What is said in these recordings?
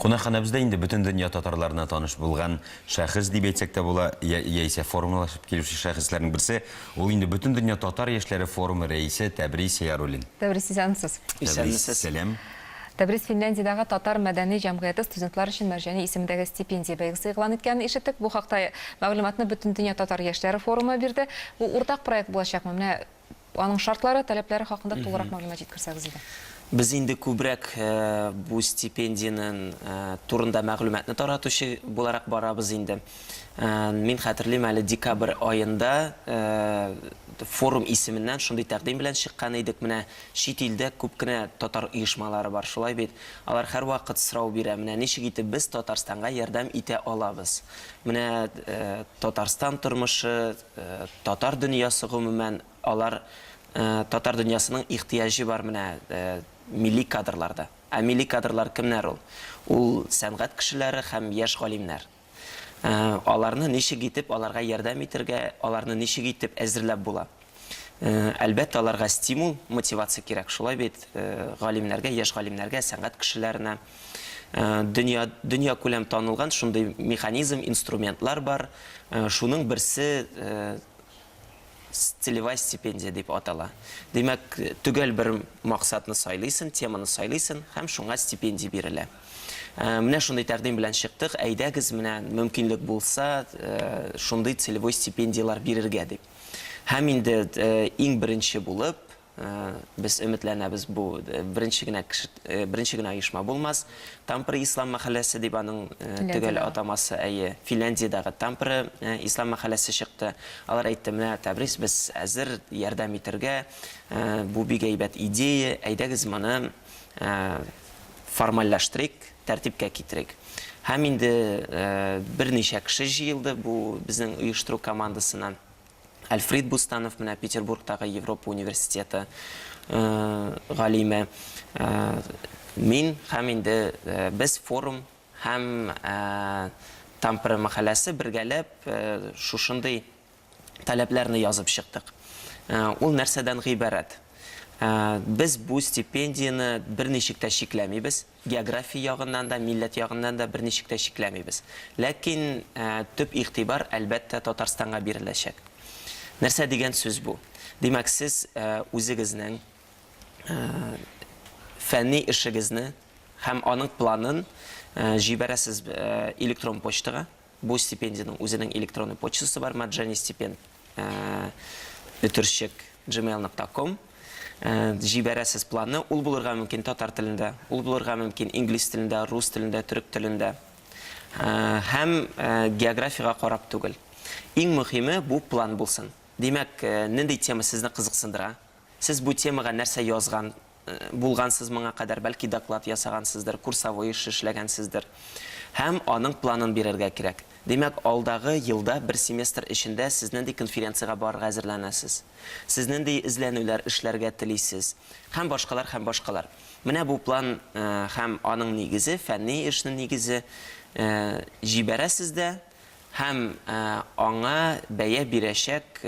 Кунакханәбездә инде бөтен дөнья татарларына таныш булган шәхес дип әйтсәк тә була, яисә формалашып килүче шәхесләрнең берсе, ул инде Бөтендөнья татар яшьләре форумы рәисе Тәбрис Яруллин. Тәбрис, исәнмесез. Тәбрис, Исәнмесез. сәлам. Тәбрис, Финляндиядәге татар мәдәни җәмгыяте студентлар өчен Мәрҗани исемендәге стипендия бәйгесе игълан иткәнен ишеттек. Бу хакта мәгълүматны Бөтендөнья татар яшьләре форумы бирде. Бу уртак проект булачакмы? Менә Аның шартлары, таләпләре хакында тулырак мәгълүмат җиткерсәгез иде. Без инде күбрәк бу стипендиянең турында мәгълүматны таратучы буларак барабыз инде. Мин хәтерлим, әле декабрь аенда форум исеменнән шундый тәкъдим белән чыккан идек. Менә чит илдә күп кенә татар оешмалары бар, шулай бит? Алар һәрвакыт сорау бирә, менә ничек итеп без Татарстанга ярдәм итә алабыз? Менә Татарстан тормышы, Татар дөньясы гомумән, алар татар дөньясының ихтыяҗы бар менә милли кадрларда. Ә милли кадрлар кемнәр ул? Ул сәнгать кешеләре һәм яшь галимнәр. Аларны ничек итеп аларга ярдәм итергә, аларны ничек итеп әзерләп була? Әлбәттә, аларга стимул, мотивация кирәк, шулай бит, галимнәргә, яшь галимнәргә, сәнгать кешеләренә. Дөнья, дөньякүләм танылган шундый механизм, инструментлар бар. Шуның берсе целевая стипендия дип атала. Димәк, төгәл бер максатны сайлыйсың, теманы сайлыйсың һәм шуңа стипендия бирелә. Менә шундый тәкъдим белән чыктык, әйдәгез, менә мөмкинлек булса, шундый целевой стипендияләр бирергә дип. Һәм инде иң беренче булып, без өметләнәбез, бу беренче генә кеше, беренче генә оешма булмас. Тампере ислам мәхәлләсе дип аның төгәл атамасы, әйе, Финляндиядәге Тампере ислам мәхәлләсе чыкты. Алар әйтте, менә, Тәбрис, без әзер ярдәм итәргә, бу бик әйбәт идея, әйдәгез моны формальләштерик, тәртипкә китерик. Һәм инде берничә кеше җыелды бу безнең оештыру командасына. Альфрид Бустанов, менә Петербургтагы Европа университеты галиме, мин һәм инде без форум һәм Тампере мәхәлләсе бергәләп шушындый таләпләрне язып чыктык. Ул нәрсәдән гыйбарәт? Без бу стипендияне берничек тә чикләмибез, география ягыннан да, милләт ягыннан да берничек тә чикләмибез. Ләкин төп игътибар, әлбәттә, Татарстанга биреләчәк. Нәрсә дигән сүз бу? Димәк, сез үзегезнең фәнни эшегезне һәм аның планын җибәрәсез электрон почтага. Бу стипендиянең үзенең электронный почтасы бар, marjanistipend өтерчек gmail нокта ком. Җибәрәсез планны, ул булырга мөмкин татар телендә, ул булырга мөмкин инглиз телендә, рус телендә, төрек телендә. Һәм географиягә карап түгел. Иң мөһиме, бу план булсын. Димәк, нинди тема сезне кызыксындыра? Сез бу темага нәрсә язган булгансыз моңа кадәр, бәлки доклад ясагансыздыр, курсовой эш эшләгәнсездер. Һәм аның планын бирергә кирәк. Димәк, алдагы елда бер семестр эчендә сез нинди конференциягә барырга әзерләнәсез, сез нинди эзләнүләр эшләргә телисез һәм башкалар, һәм башкалар. Менә бу план һәм аның нигезе, фәнни эшнең нигезе, җибәрәсез дә һәм аңа бәя бирәчәк,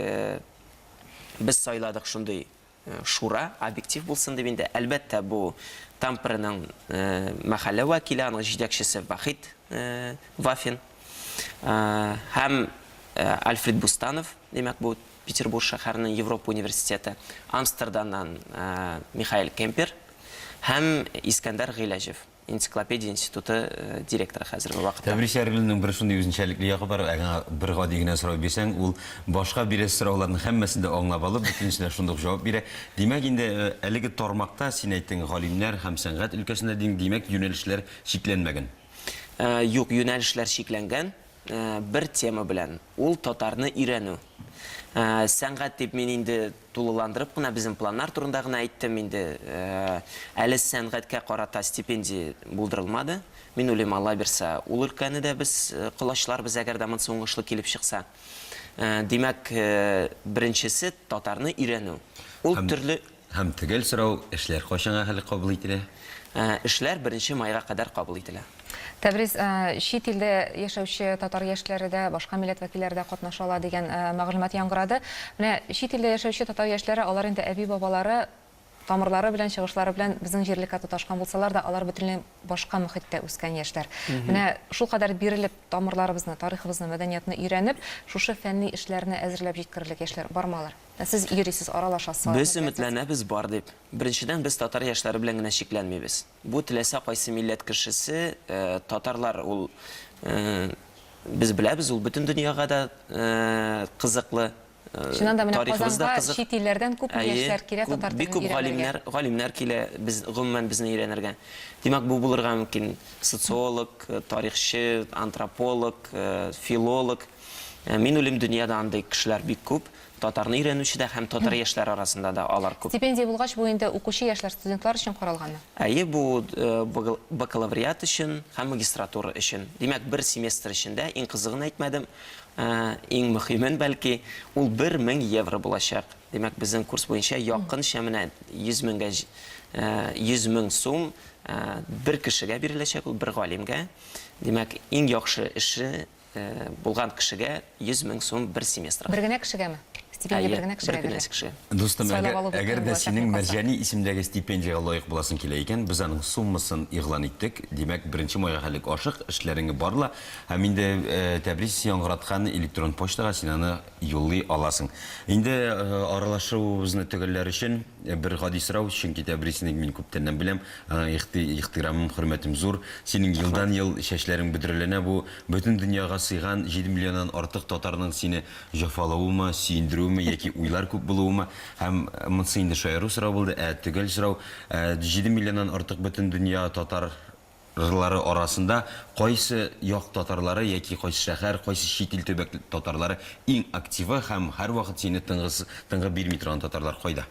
без сайладык шундый Шура, объектив булсын дип инде, әлбәттә, бу Тампереның мәхәллә вәкиле, аның җитәкчесе Вахит Вафин һәм Альфред Бустанов, димәк, бу Петербург шәһәренең Европа университеты, Амстердамнан Михаэль Кемпер һәм Искәндәр Гыйләҗев. Энциклопедия институты директоры хәзерге вакытта. Тәбрис Яруллинның бер шундый үзенчәлекле ягы бар, аңа бер гади генә сорау бирсәң, ул башка бирәсе сорауларның һәммәсен дә аңлап алып, бөтенесенә шундук җавап бирә. Димәк, инде әлеге тармакта, син әйттең, галимнәр һәм сәнгать өлкәсендә дим, димәк, юнәлешләр чикләнмәгән. Юк, юнәлешләр чикләнгән. Бер тема белән, ул татарны өйрәнү. Сәнгать дип мин инде Тулыландырып кына безнең планнар турында гына әйттем инде. Әле сәнгатькә карата стипендия булдырылмады. Мин уйлыйм, Алла бирса, ул өлкәне дә без колачларбыз, әгәр дә монысы уңышлы килеп чыкса. Димәк, беренчесе, татарны өйрәнү. Ул төрле. Һәм төгәл сорау, эшләр кайчанга хәле кабул ителә? Эшләр беренче майга кадәр кабул ителә. Тәбрис, чит илдә яшәүче татар яшьләре дә, башка милләт вәкилләре дә катнаша ала дигән мәгълүмат яңгырады. Менә чит илдә яшәүче татар яшьләре, алар инде әби-бабалары тамырлары белән, чыгышлары белән безнең җирлеккә тоташкан булсалар да, алар бөтенләй башка мохиттә үскән яшьләр. Менә шулкадәр бирелеп, тамырларыбызны, тарихыбызны, мәдәниятны өйрәнеп, шушы фәнни эшләрне әзерләп җиткерерлек яшьләр бармы алар? Ә сез йөрисез, аралашасыз, аларны Без беләсез. өметләнәбез бар дип. Беренчедән, без татар яшьләре белән генә чикләнмибез. Бу теләсә кайсы милләт кешесе, татарлар ул, без беләбез, ул бөтен дөньяга да кызыклы. Чыннан да менә Тарихыбыз да Казанга кызык. чит илләрдән күпме Әйе, яшьләр килә күп, татар бик телен күп өйрәнергә. галимнәр, галимнәр килә, без, гомумән, безне өйрәнергә. Димәк, бу булырга мөмкин социолог, тарихчы, антрополог, филолог. Мин уйлыйм, дөньяда андый кешеләр бик күп. Татарны өйрәнүче дә һәм татар яшьләре арасында да алар күп. Стипендия булгач, бу инде укучы яшьләр, студентлар өчен каралганмы? Әйе, бу бакалавриат өчен һәм магистратура өчен. Димәк, бер семестр эчендә, иң кызыгын әйтмәдем, иң мөһимен, бәлки, ул 1000 евро булачак. Димәк, безнең курс буенча якынча менә 100 меңгә, 100 мең сум бер кешегә биреләчәк ул, бер галимгә. Димәк, иң яхшы эше Булган кешегә 100 мең сум бер семестрга. Бер генә кешегәме? Стипендия бер генә кешегә бер генә бирелә? кешегә. Дустым, Сайлап әгәр, алу әгәр бөтен дә булачак, синең мин калсам. Мәрҗани исемдәге стипендиягә лаек буласың килә икән, без аның суммасын игълан иттек. Димәк, беренче майга хәллек ашык, эшләреңне барла. Һәм инде Тәбрис яңгыраткан электрон почтага син аны юллый аласың. Инде аралашуыбызны төгәлләр өчен бер гади сорау, чөнки Тәбрисне мин күптәннән беләм, аңа ихтирамым, хөрмәтем зур. Синең елдан-ел чәчләрең бөдрәләнә, бу бөтен дөньяга сыйган җиде миллионнан артык татарның сине җәфалавымы, сөендерүеме яки уйлар күп булуымы? Һәм монысы инде шаяру сорау булды, ә төгәл сорау, җиде миллионнан артык бөтен дөнья татар рлары арасында кайсы як татарлары яки кайсы шәһәр, кайсы чит ил төбәк татарлары иң активы һәм һәрвакыт сине тынгысыз, тынгы бирми торган татарлар кайда?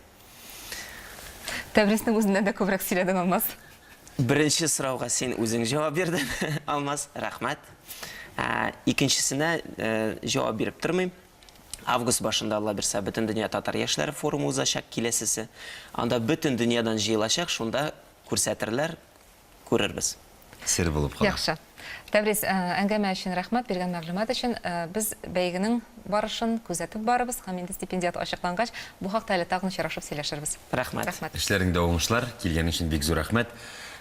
Тәбриснең үзеннән дә күбрәк сөйләдең, Алмаз. Беренче сорауга син үзең җавап бирдең, Алмаз, рәхмәт. Икенчесенә җавап биреп тормыйм. Август башында, Алла бирсә, Бөтендөнья татар яшьләре форумы узачак, киләсесе. Анда бөтен дөньядан җыелачак, шунда күрсәтерләр, Күрербез. Сер булып кала. Яхшы. Тәбрис, әңгәмә өчен рәхмәт, биргән мәгълүмат өчен. Без бәйгенең барышын күзәтеп барырбыз һәм инде стипендиат ачыклангач, бу хакта әле тагын очрашып сөйләшербез. Рәхмәт. Рәхмәт. Эшләреңдә уңышлар, килгәнең өчен бик зур рәхмәт.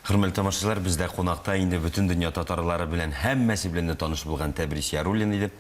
Хөрмәтле тамашачылар, бездә кунакта инде бөтен дөнья татарлары белән һәммәсе белән дә таныш булган Тәбрис Яруллин иде.